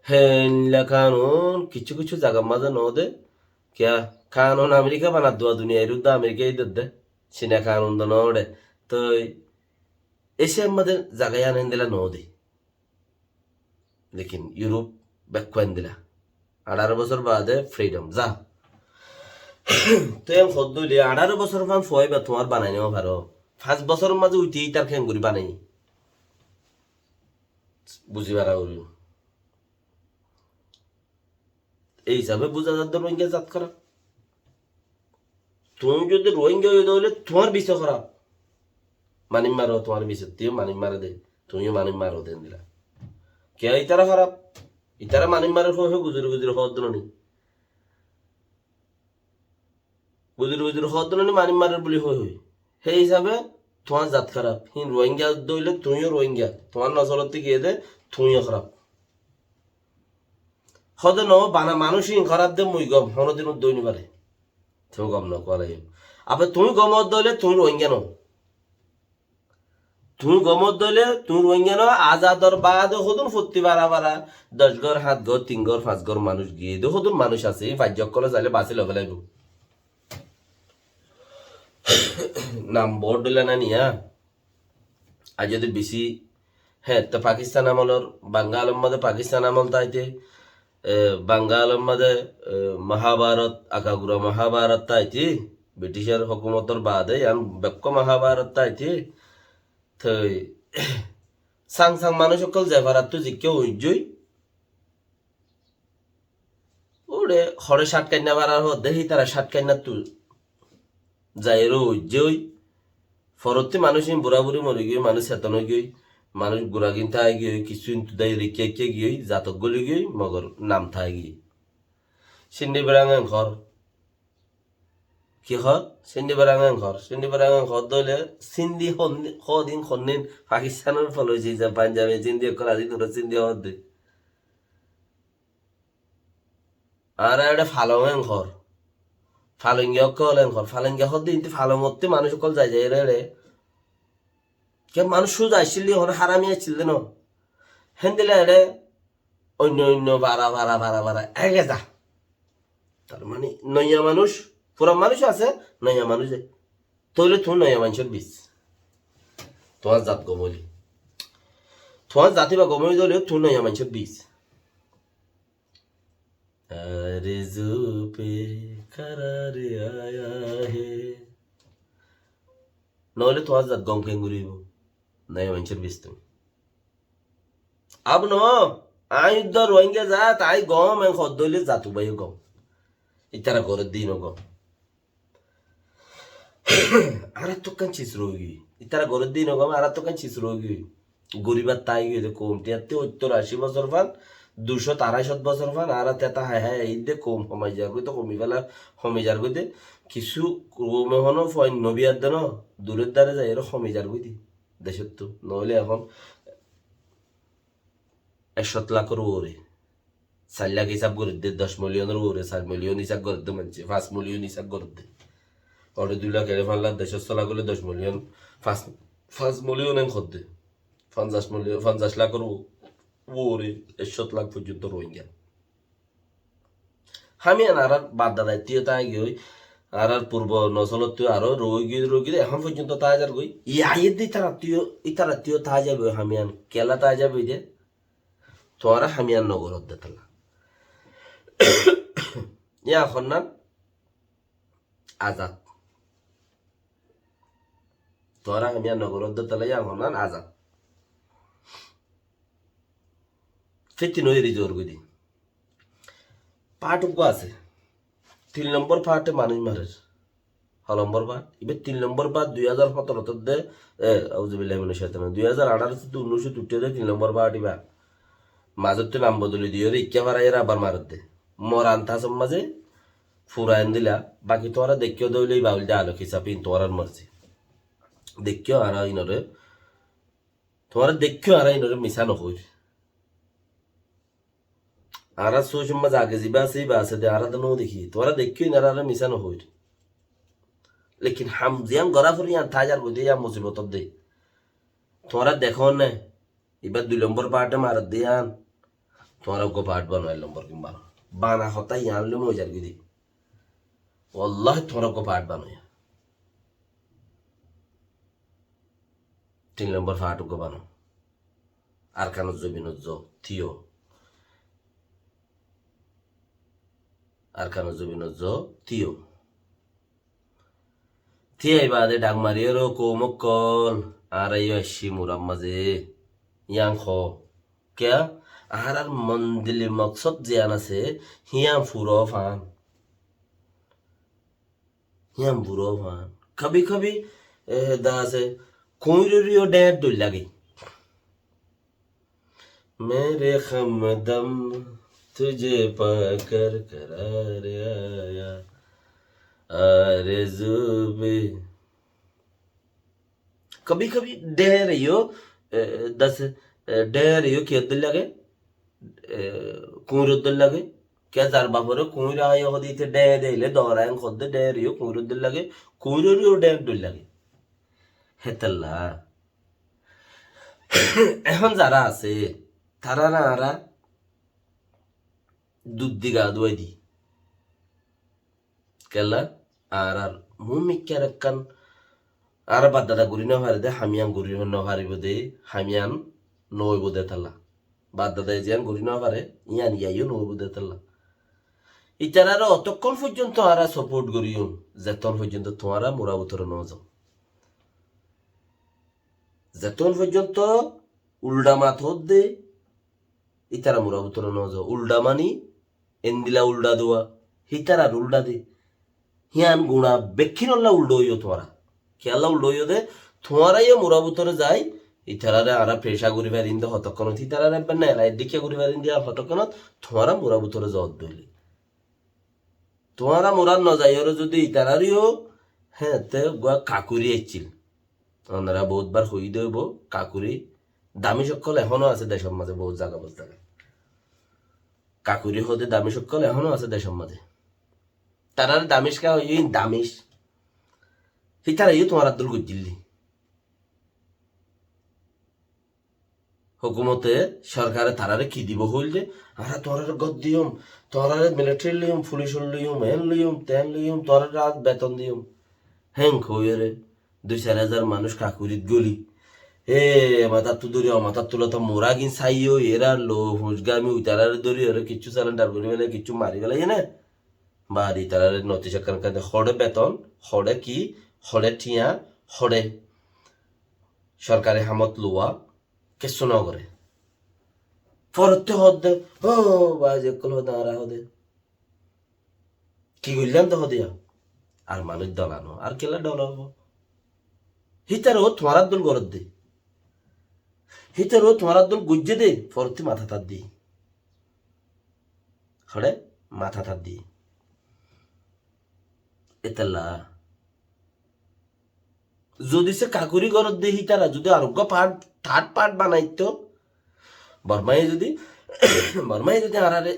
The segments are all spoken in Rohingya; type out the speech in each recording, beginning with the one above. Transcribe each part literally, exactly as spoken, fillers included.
Héndilla kanun kissú kissú zagar mazé no de. Kiyá? Kanun Amerika banadde, duniyar uddá Amerikaye dede. Cina kanun de no de. Toi Esiyar mazé zaga yián héndilla no de. Lekin Europe bekkún héndilla. Añçáro bosór baade freedom. Za. Toi yián hoddé óile añçáro bosór fán fuaibá tuáñr banai no faro. Fañs bosóror mazé uite itar keéngorí banaiye. Buzi fara foribó. Ei hísabe buza za de Rohingya zat hóraf. Tuñí zodi Rohingya óiye de óile tuáñr beci hóraf. Manúic maro tuáñr beci, tuñí manúic mare de, tuñí manúic maro de héndilla. Kiyá itará hóraf? Itará manúic mare hoi hoi guzori guzori hoó de no ni? Guzori guzori hoó de no ni manúic marer buli hoi hoi. Hé hísabe tuáñr zat hóraf. Hín Rohingya de óile tuñíyo Rohingya. Tuáñr nosolottú giyé de tuñíyo hóraf. Hoó de no, bana manúic hín hóraf de mui gom, honódin uddá ói no fare. Tuñí gom no, kuwá laiyo. Abar tuñí gom ódde óile tuñí Rohingya no. Tuñí gom ódde óile tuñí Rohingya no, azador baade hodún fottí bara bara doc gór, hát gór, tin gór, fañs gór manúic giyé de hodún manúic asé, hín faijja ókkole saile basi loi félaibo. Nam boóut dhoilla na niya. Aijjó de beci, hé, te Pakistan amolor, Bangalor mazé Pakistan amol táite, e, Bangalor mazé, e, Mahabharat, Akagura Mahabharat táite, British or hókumotor baade yián bekkún Mahabharat táite, toi sang sang manúic ókkol zai farattú zikká uijjoi, Uçe hore cát kainna farar hoó de, hítara cát kainnattú zaiyóre uijjé ói. Forottí manúic ín burá-buri mori giyói, manúic seton ói giyói, manúic guragín táki giyói, kissú ín tudái rikká ikká giyói, zatok góli giyói, mogor nam táki giyói. Sindi Berang en hoór. Ki hoór? Sindi Berang en hoór. Sindi Berang en hoór dóile Sindi hon-, hoódin honnín Pakistanor foloici ze Panjabi Sindi ókkol asé, ítarare Sindi hoór de. Añára eçé Falong en hoór. Falongiya ókkol en hoór. Falongiya hoódde ínte Falongottú manúic ókkol zai zai eçé eçé. Ke manúic cúza accíl de, hono harami accíl de no. Héndilla eçé oinno oinno bara bara bara bara ege za. Tar mani noiya manúic, furan manúic asé, noiya manúic e. Tóile tuñí noiya maincór bis. Tuáñr zat gom óile. Tuáñr zat íba gom óile tóile tuñí noiya maincór bis. آرزو پہ قرار آیا ہے. Noóile tuáñr zat gom keéngorí óibo? Naiya maincór bis tuñí. Ab no, añí uddá Rohingya zat, añí gom en hoódde óile zat ubáyo gom. Ítara gorédde íno gom. Añárattú ekkán cis roói giyói. Ítara gorédde íno gom, añárattú ekkán cis roói giyói. Goribat táki giyói de koum, tiyattú óttor ací bosór fán, ducót aráicót bosór fán, añára teta hái hái aiyér de koum homai zargói de, homi féla, homi zargói de. Kissú koume honó fuain no biyar de no, durór dare zaiyóre homi zargói de. Decóttu. Noóile ehón ekcót lakór uore. Sair lak hísab gorédde, doc miliyonor uore sair miliyon hísab gorédde maincé, fañs miliyon hísab gorédde. Ore dui lak, ere fañs lak, decót sóla goille doc miliyon, fañs, fañs miliyon en hoódde. Fonzaic miliyon, fonzaic lakór u-, uore ekcót lak foijjonto Rohingya. Hámiyan añárar bafdadattú táki giyói, añárar purbo nosolottú aró roói giyói, roói giyói, ehón foijjonto táki zargói. Yá, aiyér de ítarattú, ítarattú táki zargói hámiyan. Kiyólla táki zargói de? Tuáñra hámiyan nogoródde tolla. Yá honnán azad. Tuáñra hámiyan nogoródde tolla yá honnán azad. Fittin ói eri zor goi de. Part uggúa asé. Tin lombor part e manúic marer. Ho lombor part? Ibá tin lombor part dui házar hótoro tót de, e, auzubillahi minash shaitanir rajim, dui házar añçáro tót de unnúic tót uiththé de tin lombor part ibá. Mazóttu nam bodoli diyóre ikká faraiyóre abar marer de. Moran tasor mazé fura endilla, baki tuáñra deikkó de óile ibá óilde alok hísabe in tuáñrar morzi. Deikkó añára inore, tuáñra deikkó añára inore misá no hoir. Añárar sócor mazé age zibá asé, ibá asé de, añára de no dekí. Tuáñra deikkó, inarare misá no hoir. Lekin ham ziyán gorá foré yían táki zargói de, yían musibot de. Tuáñra dekó né, ibá dui lombor part e marer de yían. Tuáñra uggwá part bano, ek lombor gin bano. Bana hotá yián loi moizar goi de. Wallahi tuáñra uggwá part bano yián. Tin lombor part uggwá bano. Arkanor zobinot zo, tíyo. Arkanor zobinot zo, tíyo. Tíyai baade dhak mariyóre, koum ókkol, añára yó aiccí murar mazé. Yián hoó. Kiyá? Añárar mondili moksód ziyán asé, híyan fura fán. Híyan fura fán. Kabi kabi, e, da asé, kuñiroré yó dheñr dóilla lage. میرے ہمدم تجھے پا کر قرار آیا، آرزو بھی۔ Kabi kabi dheñre yó, e, das, e, dheñre yó kiyór dóilla lage, e, kuñiror dóilla lage. Kiyá zar bafore kuñir aiyé hoó de íte dheñre dóilla lage, dóra en hoó de dheñre yó kuñiror dóilla lage, kuñiroré yó dheñr dóilla lage. Hétolla. Ehón zará asé, taráre añára dud di ga duwai di. Kiyólla? Añárar muúmikkáre ekkán, añára bafdada gorí nofaré de ham yián gorí nofaribó de, ham yián noóibo de hétolla. Bafdadaye ziyán gorí nofaré, yián yíaye yó noóibo de hétolla. Ítararé otókkon foijjonto añára support goríyum, zetón foijjonto tuáñra murar bútore nozo. Zetón foijjonto uldha mat hoódde, ítara murar bútore nozo. Uldha mani, endilla uldha duwa, hítarar uldha de. Híyan guña bekkínolla uldha óiyo tuáñra. Kiyólla uldha óiyo de, tuáñra yó murar bútore zai, ítararé añára peca gorí farim de hotókkonot, ítararé ebbe nela eddikká gorí farim de ar hotókkonot, tuáñra murar bútore zodde óile. Tuáñra murar nozaiyóre zodi ítararé yó, hé, te uggwá kakuri aiccíl. Onora bout bar hoiyí de óibo, kakuri, damic ókkol ehóno asé decór mazé, bout zaga bout zaga. Kakuri hoó de damic ókkol ehóno asé decór mazé. Tarare damic kiyá hoiyé, damic. Hítara yó tuáñrar dóil goijjíl de. Hókumote, sorkare tarare ki dibo hoilde, añára tuáñrare gór diyum, tuáñrare militari loiyum, fulisor loiyum, en loiyum, ten loiyum, tuáñrare añára beton diyum. Héen hoiyóre dui sair házar manúic kakurit góli. E matáttu dóri o matáttu lóti muragin saiyó, erar lou fuñcgami uitarare dóri, ere kiccú salendar gorí félaiye, kiccú mari félaiye né? Baade itarare notis ekkán ekkán de hoçé beton, hoçé ki, hoçé thiañ, hoçé sorkari hamot luwa, kessú nogoré. Forottí hoódde, ó bái, zekkól hoóde añára hoóde. Ki goillám de hoóde ya? Ar manúic dola no, ar kiyólla dola óibo? Hítara ó tuáñrar dóil goródde. Hítara ó tuáñrar dóil goijjé de, forottí matát addi. Hoçé? Matát addi. Etolla. Zodi se kakuri goródde hítara zodi ar uggwá part, third part banaitto, Bormaye zodi, Bormaye zodi añárare,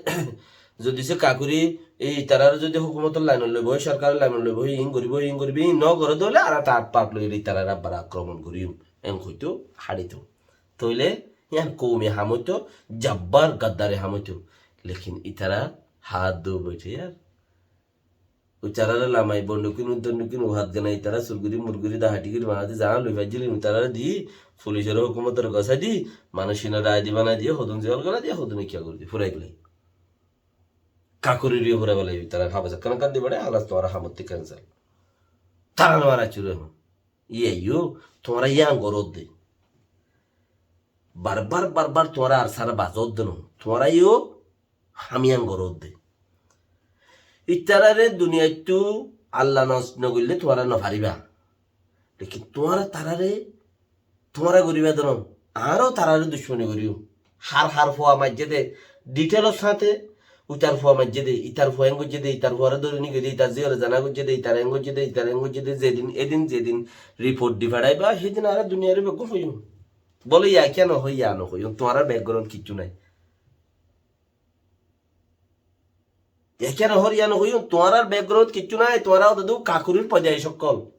zodi se kakuri, e itarare zodi hókumotor lainot loibo, sorkaror lainot loibo, in goribo, in goribo, in no goré de óile añára third part loi itarare abbar akromon gorim. En hoito, haçito. Tóile, yián koumi ham óito, jabbar gaddari ham óito. Lekin itara hát dó boiṭhe yar. Uitarare lamai, bondukin, dondukin, uhat ganai, itara surguri, murguri, dahati guri, mahati, zahán loi faijjilin, uitarare di, fulisore hókumotor gosai di, manúic inore aidi banai diye, hodún jel golai diye, hodún ikká gori diye, furai gulai. Kakurire furai gulai, itara habas ekkán ekkán di bade, halas tuáñra hamotti cancel. Tara no mara curu ehón. Iye yo, tuáñra yián goródde. Barbar, barbar tuáñra ar sára bazódde no. Tuáñra yo, ham yián goródde. Itarare duniyaittu Allah nos nogoille tuáñra nofariba. Lekin tuáñra tarare, tuáñra goriba de no. Añára tarare ducmoni gorim. Har har fua maijje de, detail or sáte, uitar fua maijje de, itar fua en goijje de, itar fuare dóri nigoi de, itar ziyore zana goijje de, itar en goijje de, itar en goijje de, zedin, edin, zedin report di fathaiba, hedin añára duniyare beggún hoiyum. Bole ya kiyá no hoi, ya no hoi, tuáñrar background kiccu nai. Ekkán hoór yián hoiyum, tuáñrar background kiccú nái, tuáñra ódde dú kakurir poidaic ókkol.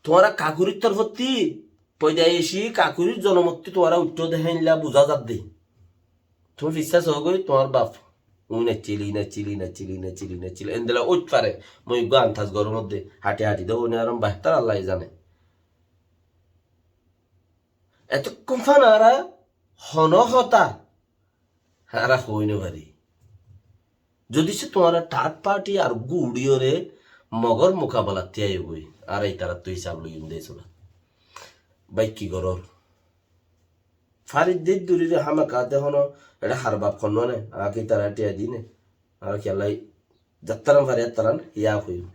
Tuáñra kakurir torfottí Foidaici kakurir zonomottú tuáñra uiththó de héinla buzá zadde. Tuñí fissá soógoi tuáñr baf. Uin accíl, in accíl, in accíl, in accíl, in accíl. Endilla óit fare. Mui eggúa antas gorór modde. Hathi hathi de uin arom bahtar Allah zane. Etokkún fán añára hono hotá añára hoi no fari. Zodi se tuáñra third party ar guriyóre Mogor mukabalat tíaiyogoi, añára itarattú hisab loiyum de sula. Bái ki gorór? Farid de durire hámaka de hono, eçe harbaf honnúa ne, añáke itara thiañ dine, añára kiyólla zattaran fari attaran yá hoiyum.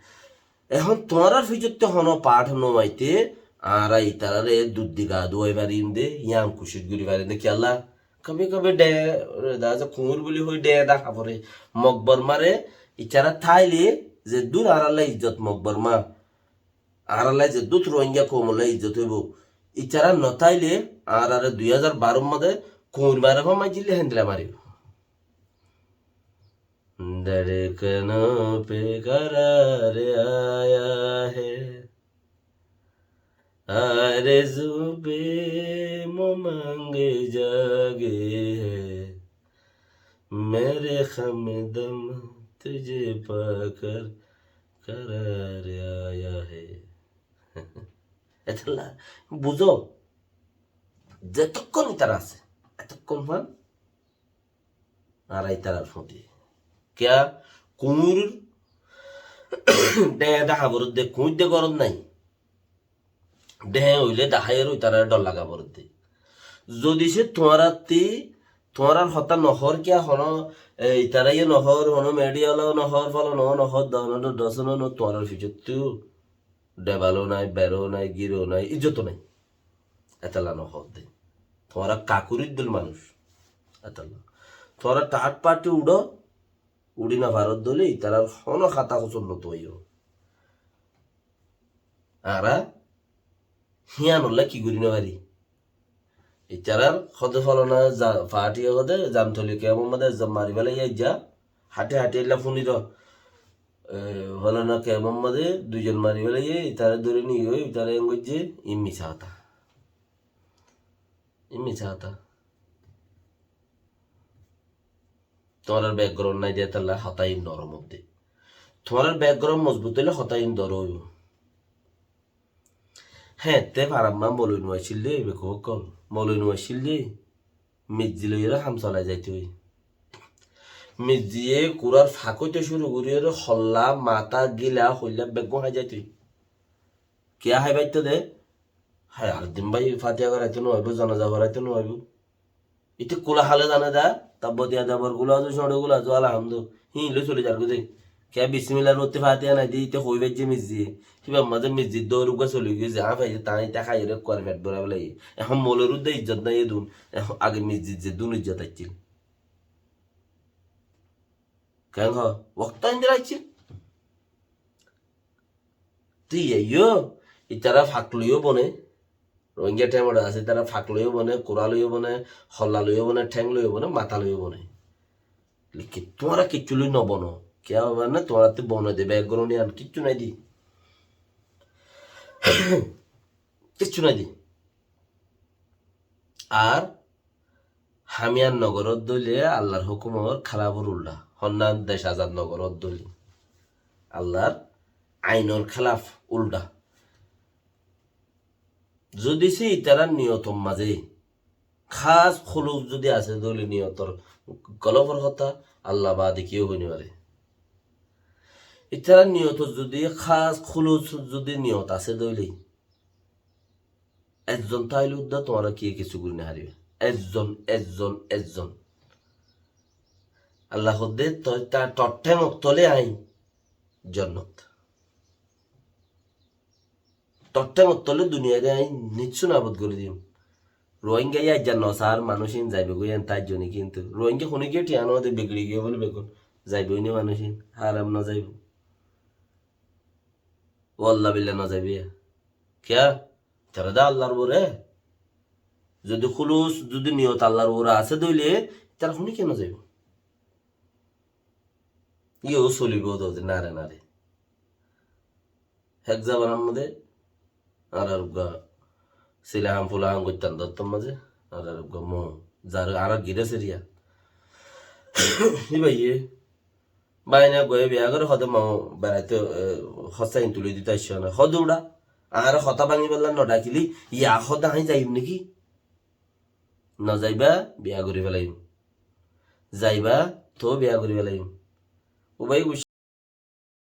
Ehón tuáñrar fijottú hono part no aite, añára itarare duddi ga duwai farim de, yían kucíc gori farim de, kiyólla? Kabi kabi de, da ze kuñir buli hoi de da habore. Mog Bormare, itara táile, ze dur añáralla izzot Mog Borma. Añáralla ze dur Rohingya koumolla izzot óibo. Itara no táile, añárare dui házar baró modde kuñir mare fá maijile héndilla maribo. دھڑکنوں پہ قرار آیا ہے، آرزو بے امنگ جاگے ہے، میرے ہمدم تجھے پا کر قرار آیا ہے۔ Etolla buzó, zetokkón itara asé, etokkón fán añára itarar fúti. Kiyá? Kuñir de da haborot de, kuñir de gorot nai. De óile daháiyore itarare dhor laga borot de. Zodi se tuáñrattí, tuáñrar hotá no hoór kiyá hono, e, itara iye no hoór, hono media ola no hoór, folo no, no hoór, dono, do, dosono no, tuáñrar fijottú dhebalo nai, bero nai, giro nai, ijjoto nai. Etolla no hoór de. Tuáñra kakurir dul manúic. Etolla. Tuáñra third party uçó, uçí no faró dóile, itarar hono hotá hosol no tuwaiyo. Añára híyanolla ki gori no fari? Itarar hode folona za-, party hode Zamtoli kemor modde ezzon mari felaiye aijja, hati hati illa fúni do. E, folona kemor modde duizon mari felaiye, itare dóri niyoi, itare en goijje, in misa hotá. In misa hotá. Tuáñrar background nai de etolla hotá in norom ódde. Tuáñrar background mozbut óile hotá in dóro óibo. Hé, te faramma moloi no accíl de, bekkún ókkol. Moloi no accíl de. Mizzi loiyóre ham solai zaitoi. Mizziye kurar fak óite cúru goríyore holla, matá, gila, hoilla beggún hái zaitoi. Kiyá hái faitto de? Hái, ar din bái fatiha goraito no óibo, zanaza goraito no óibo. Ite kula hale zane da, tabbot yada bar gula azu, cóñço gula azu, alhamdu. Híin loi soli zargoi de. Kiyá bismillar utte fatiha nai de, ite hoi faijje mizzi. Híbar mazé mizzi dór uggúa soli giyé, ze aññí faijje, tañí ite háiyore kuar fet bórai félaiye. Ehón molor udde izzot nai edún. Ehón age mizzit zedún izzot accíl. Keén ho? Wokto indira accíl. Tui iyó, itara fak loiyó bone. Rohingya thaim ot asé, itara fak loiyó bone, kura loiyó bone, holla loiyó bone, théng loiyó bone, matá loiyó bone. Lekin tuáñra kiccú loi no bono. Kiyá hoibar na, tuáñrattú bone de, background iyan kiccú nai de. Kiccú nai de. Ar ham iyan no goródde óile Allar hókumor kélaf or uldha. Honnán dec azad no goródde óile Allar ainor kélaf uldha. Zodi se itarar niyotor mazé hás húlus zodi asé de óile niyotor golofor hotá Allah baade kiyó hoi no fare. Itarar niyotor zodi hás húlus zodi niyot asé de óile Ezzon táile uddá tuáñra kiyé kessú gorí no faribá. Ezzon, ezzon, ezzon. Allah hoódde, "Toi ta-, tor théngor tole aññí jonnot. Tor théngor tole duniyare aññí nissú nabud gorí diyum." Rohingya yá aijja no saár manúic ín zaibo goi, en taijjo ni kintu. Rohingya hone giyé thiañ no de, bigiri giyé bóli bekkún. Zaibo ni manúic ín, haram no zaibo. Walla billa no zaibo. Kiyá? Tará de Allar uore. Zodi húlus, zodi niyot Allar uore asé de óile, tará hone kiyá no zaibo? Iyó solibo de nare nare. Hek zabanar modde añárar uggwá Silahan fulahan goittal dottor mazé. Ar ar gom zar ar gire seriya. Ibáye báina goye biya gore hode mo beraito hossa in tuli dito aicce na. Hode ura ar hotá bangi bela no dakili ya hode añí zaiyum niki? No zaiba, biya gori felaiyum. Zaiba, to biya gori felaiyum. Ubai